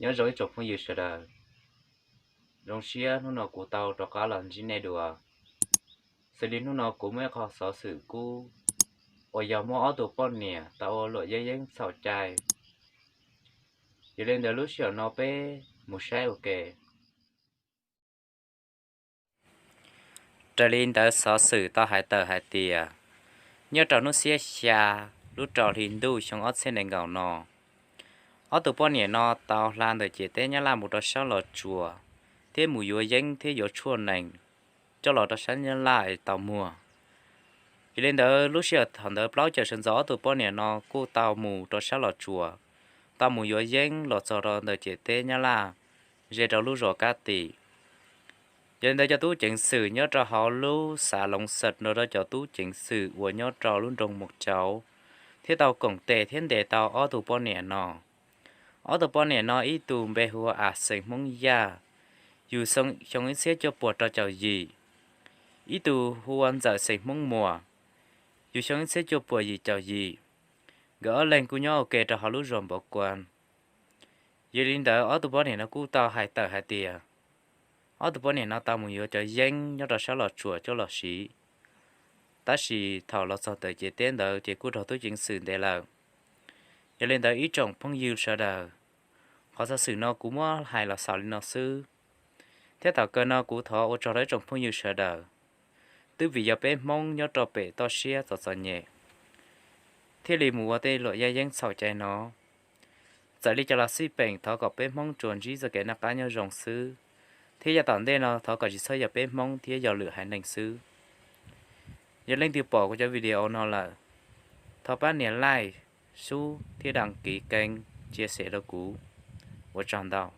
Nyob zoo ib tsoom phooj ywg sawv daws, zoo siab hnub no kuv tau rov qab los ntsib nej dua. Xws li hnub no kuv muaj ib qho xov xwm kub uas yog muab ob tug poj niam tau ua luam yeeb yeeb txhaum cai. Yog li ntawd lub sij hawm no peb mus saib ua ke. Raws li ntawd xov xwm tau hais tawm hais tias, nyob rau hnub xiab xya lub rau hli ntuj xyoo ob txhiab nees nkaum no, ob tug poj niam no tau hla ntawm ciam teb Nyab Laj mus rau sab Los Tsuas, thiab mus yuav yeeb thiab yuav tshuaj nees coj los rau sab Nyab Laj es tau muag. Yog li ntawd lub sij hawm thaum ntawd plaub caug sawv ntxov ob tug poj niam no kuj tau mus rau sab Los Tsuas, tau mus yuav yeeb los txog rau ntawm ciam teb Nyab Laj, ze rau lub zos Kab Tim. Yog li ntawd cov tub ceev xwm nyob rau hauv lub xav Loov Xas nrog rau cov tub ceev xwm uas nyob rau lub nroog Mus Cauv thiaj tau koom tes thiab ntes tau ob tug poj niam no. Ob tug poj niam no ib tug npe hu ua As xeem Hmoob Yaj, yug xyoo ib txhiab cuaj puas rau caum yim. Ib tug hu ua Ntxawm xeem Hmoob Muas, yug xyoo ib txhiab cuaj puas yim caum yim. Nkawd ob leeg kuj nyob ua ke rau hauv lub zos Npauv Kuas. Yog li ntawd ob tug poj niam no kuj tau hais tawm hais tias, ob tug poj niam no tau mus yuav cov yeeb nyob rau sab Los Tsuas coj los siv, tab sis thaum los txog ntawm ciam teb ntawd ces kuj raug tub ceev xwm ntes lawm. Yog li ntawd ib tsoom phooj ywg sawv daws, qhov xov xwm no kuv muab hais los xaus li no xwb, thiab thaum kawg no kuv thov ua tsaug rau ib tsoom phooj ywg sawv daws, twb vim yog peb Hmoob nyob rau pem toj siab txom txom nyem thiaj li mus ua tej luam yaj yeeb txhaum cai no. Txawm li cas los xij peem thov kom peb Hmoob tsuas ntsib txoj kev noj qab nyob zoo xwb, thiab yav tom ntej no thov kom tsis txhob yog peb Hmoob thiab yog lwm haiv neeg xwb. Yog leej twg pom kuv cov video no lawm, thov pab nias like, sub thiab đăng ký kênh, chia sẻ rau kuv. Ua tsaug ntau.